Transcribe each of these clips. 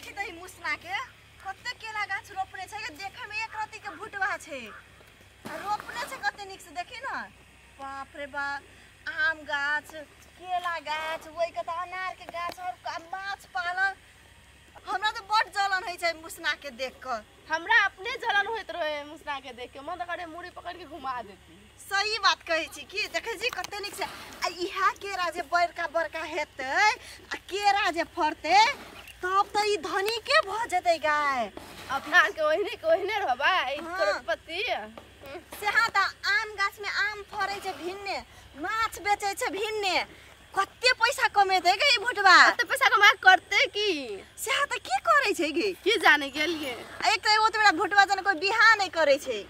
देखी त ई मुसना के कते केला गाछ रोपने छै, देखे में एक रति के भुटवा छै आ रोपने छै कते नीक से, देखी न। बाप रे बाप, आम गाछ, केला गाछ, ओहि के त अनार के गाछ और माछ पालन। हमरा त बड जलन होइ छै मुसना के देख क। हमरा अपने जलन होइत रहे मुसना के देख के, मन त करे मुड़ी पकड़ के घुमा देती। सही बात कहै छी कि देखै छी कते नीक से। आ इहा केरा जे बड़का बड़का हेतै आ केरा जे फड़तै तब त ई धनिके भ जेतै गाय। अपना के ओहने के ओहने रहबै करोड़पति। से हाँ त आम गाछ में आम फड़ै छै भिन्ने, माछ बेचै छै भिन्ने, कते पैसा कमेतै गे ई भुटवा। कते पैसा कमा करते की से हाँ त की करै छै गे की जाने गेलिए। एक त ओते बड़ा भुटवा जन कोई बियाह नहीं करै छै।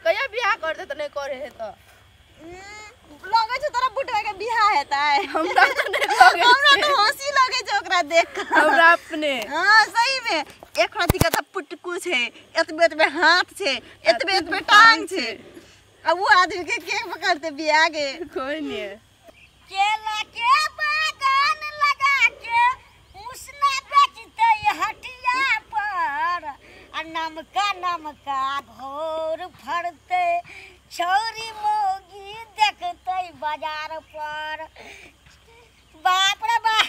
कहिया बियाह करते त नहीं करे है त लगै छै तोरा बुटवा के बियाह हेतै। हमरा त नहीं लगै, हमरा त हंसी लगै छै ओकरा देख के। हमरा अपने हां सही में एक रति के त पुटकू छै, एतबे एतबे हाथ छै, एतबे एतबे टांग छै, आ वो आदमी के के पकड़ते बियाह के कोई नहीं। केला के बागान लगा के मुसना बेचते हटिया पर, आ नमका नमका घोर फड़ते छौरी मोगी देखते बाजार पर। बाप रे बाप,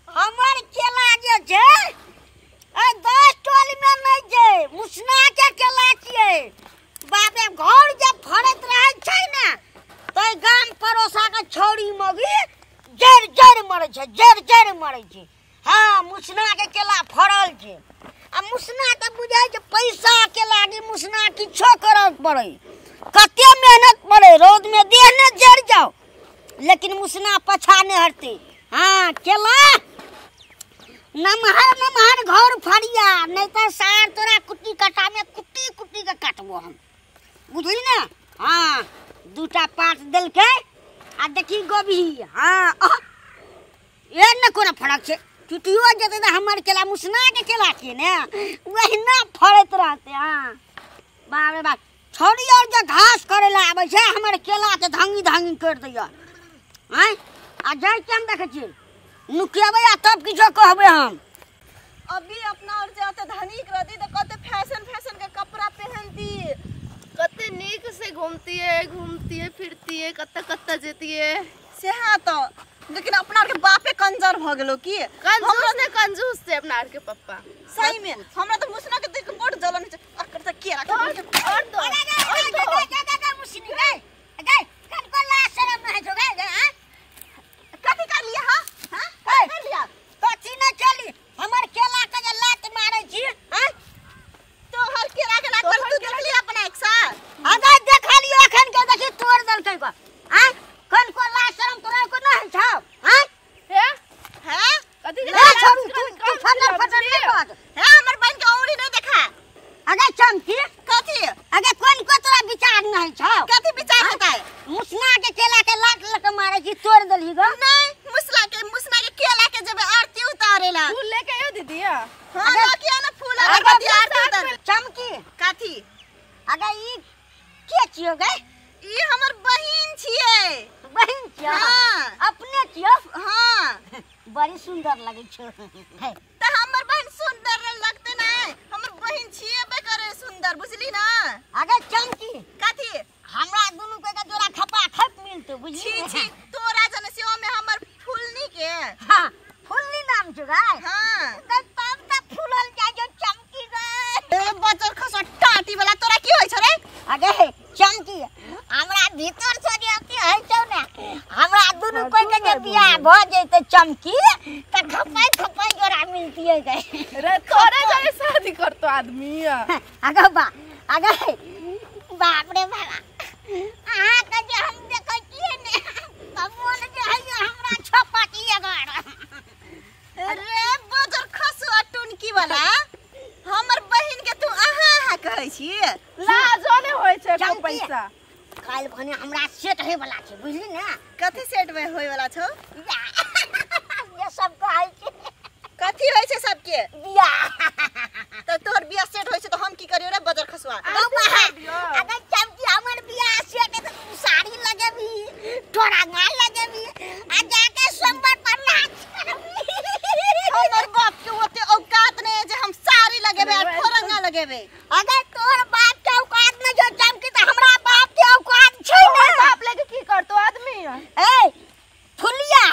हमर केला जे छै 10 टोल में नहीं छै, मुसना के केला छियै। बाप रे, घर जे फड़ैत रहै छै ने तो गाम पड़ोसा के छौरी मोगी जड़ जड़ मरै छै, जड़ जड़ मरै छै। हाँ, मुसना के केला फड़ल छै। आ मुसना के बुझाइ छै पैसा के लागी मुसना किछो करऽ पड़ै, कते मेहनत पड़े, रौद में देह ने जड़ जाओ, लेकिन मुसना पछा नहीं हटते। हाँ, केला नमहर नमहर घर फड़िया, नहीं तो सार तोरा कुट्टी कटा में कुट्टी कुट्टी के काटबो हम, बुझली ना। हाँ, दूटा पात देलकै आ देखी गोभी। हाँ, ए न कोनो फरक छै, टूटियो जेतै तऽ हमर केला मुसना के केला छियै ने, ओहिना फड़ैत रहतै। हाँ, बाप रे बाप, छौरी और जे घास करे ला आबै छै हमर केला के धांगी धांगी कर दैया। आँय, आ जाइ के हम देखै छियै नुकेबै आ तब किछो कहबै हम। अभी अपना और जे ओते धनिक रहती तऽ कते फैशन फैशन के कपड़ा पहनती, कते नीक से घूमती है, घूमती है फिरती है, कत्ता कत्ता जेती है। से हाँ तो लेकिन अपना के बापे कंजर भ गेलो की। कंजूस ने कंजूस से अपना के पप्पा। सही में हमरा तो मुसना के देख बड़ जलन छै। अकर त केरा के और दो मुसनी गए गए कन को ला शरम नहीं छो गए। हां, कथि कर लिया? हां हां कर लिया कथि न चली हमर केला के जे लात मारै छी। हां, तोहर केरा के लात तू देखली अपना एक साथ? अगर देखलियो अखन के देखी तोड़ देलकै को। हां, कन को ला शरम तोरा को नहीं छौ? हां हे हैं कथि के छोड़ू तू तू फटर फटर नहीं बात। हे हमर बहन के औरी नहीं देखा। अगर चमकी कथि? अगर कोन को तोरा विचार नहीं छौ? कथि विचार हेतै? मुसना के केला के लात लक मारै छी तोड़ देलही गो। नहीं, मुसला के मुसना के केला के जब आरती उतारेला फूल लेके आयो दीदी। हां, लके आ ना फूल अगरबत्ती आरती उतारे। चमकी कथि? अगर ई के छियो गे? ई हमर बहिन छियै। बहिन छियो? हां। अपने छियो? हां। बड़ी सुंदर लगै छौ। त हमर बहिन सुंदर लगते नै, हमर बहिन छियै बे करे सुंदर, बुझली ना। अगर चमकी कथि? हमरा दुनू के जोड़ा खपा खप मिलतो, बुझली? छी छी, तोरा जने सेहो में हमर फुलनी के। हां, फुलनी नाम छौ गाय? हां। त तब त फुलल जाय जो चमकी गे। ए बचर खसो टाटी वाला तोरा की होय छ रे? अगे चमकी, हमरा भीतर से जे अथी होइ छौ ने, हमरा दुनू कोई के जे बियाह भ जैते चमकी त खपाई खपाई जोड़ा मिलतियै गे। रे तोरे जने शादी करतो आदमी। अगे बा, अगे बाप रे बाबा, अहाँ के जे हम देखै छियै ने त मोन जे होइया हमरा छपकी अगर। रे बजर खसुआ टुनकी वाला, हमर बहिन के तू अहाँ अहाँ कहै छी? लाजो नै होइ छै एको पैसा। काल्हि भने हमरा सेट होय वाला छै, बुझली ने? कथि सेट में होय वाला छौ? ये सब कहै छै। कथि होइ छै सबके? बियाह। त तोहर बियाह सेट होइ छै त हम की करियौ रे बजर खसुआ? अगर चमकी हमर बियाह सेट त तू साड़ी लगेबी, तोरा गाल लगेबी आ जाके सोमवार पर नाच करबी। हमर बाप के ओते औकात देबे। अगर तोर बाप के औकात नहीं जो चमकी त हमरा बाप के औकात छै तोहर ना। बाप लेके की करतो आदमी? ए फुलिया,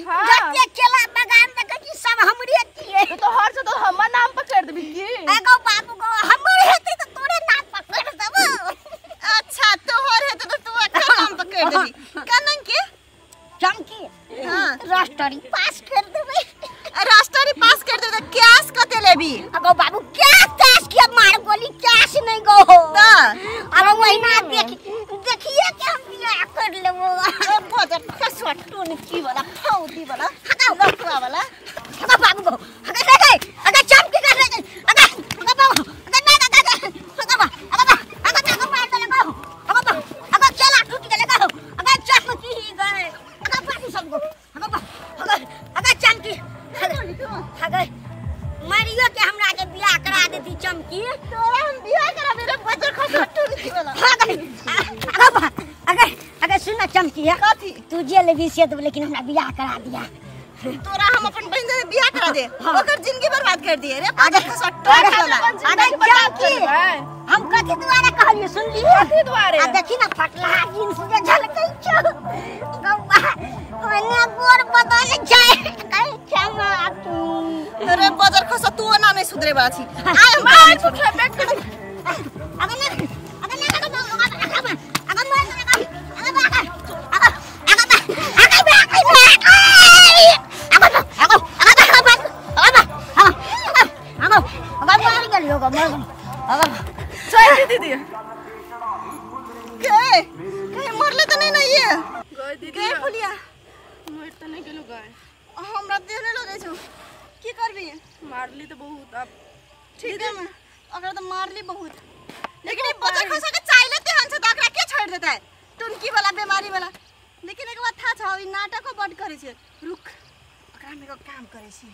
हाँ। जते केला बगान देखै छी सब हमरे छियै। तो तोहर से तो हमर नाम पर कर देबी की? एगो बाबू गो हमर हेतै त तोरे नाम पकड़ देबो। अच्छा तोहर हेतै त तू अकर नाम पकड़ देबी। कनन के चमकी। हाँ। राष्ट्री पास कर देबै। राष्ट्री पास कर देबे त कैश कते लेबी? अगो बाबू कैश कैश के मार गोली कैश नहीं गो। त अरे वहीना देख देखिए के हम बियाह कर लेबो। ए भजर खसुआ टुनकी वाला फौदी वाला लफुआ वाला। अगो बाबू गो अगे रे अगे चमकी कर रे अगे अगे बाबू अगे ना ना ना अगे बा अगे बा अगे अगे मार देले गो अगे बा अगे केला टूट गेले गो अगे चमकी गए अगे बाबू सब गो अगे बा अगे अगे चमकी अगे मारियो के हमरा के बियाह करा देती चमकी। तोरा हम बियाह कराबे रे भजर खसुआ टुनकी वाला। अगे बा अगे अगे सुन ना चमकी है कथी? तू जे लेबी से देब लेकिन हमरा बियाह करा दिया। तोरा हम अपन बहन से बियाह करा दे ओकर जिंदगी बर्बाद कर दिए रे अगे भजर खसुआ टुनकी वाला। अगे चमकी हम कथी द्वारा कहलिए सुनली? कथी द्वारे? आ देखी ना फटलहा जींस जे झलकै छौ गौवा ओने गोर बदल जाय कहै चमकी। अरे बजर खसुआ तू ओना नहीं सुधरे वाला छी। आय हम मार छुठा बैठ के अगे ना अगे ना अगे अगे अगे मार अगे अगे बा अगे अगे बा अगे बा अगे बा अगे अगे अगे बा अगे अगे अगे मार गेलियो गो मार अगे चल दीदी गए कहीं मरले तो नहीं ना ये गए दीदी गए फुलिया मर तो नहीं गेलो गए। हमरा देने लगै छौ की करबी? मारली तो बहुत अब ठीक है ओकरा तो मारली बहुत लेकिन ई बजर खसा के चाइले तेहन छै त ओकरा के छोड़ देतै टुनकी वाला बीमारी वाला। लेकिन एक बात था छौ ई नाटको बड करै छै। रुक ओकरा हम एगो काम करै छी।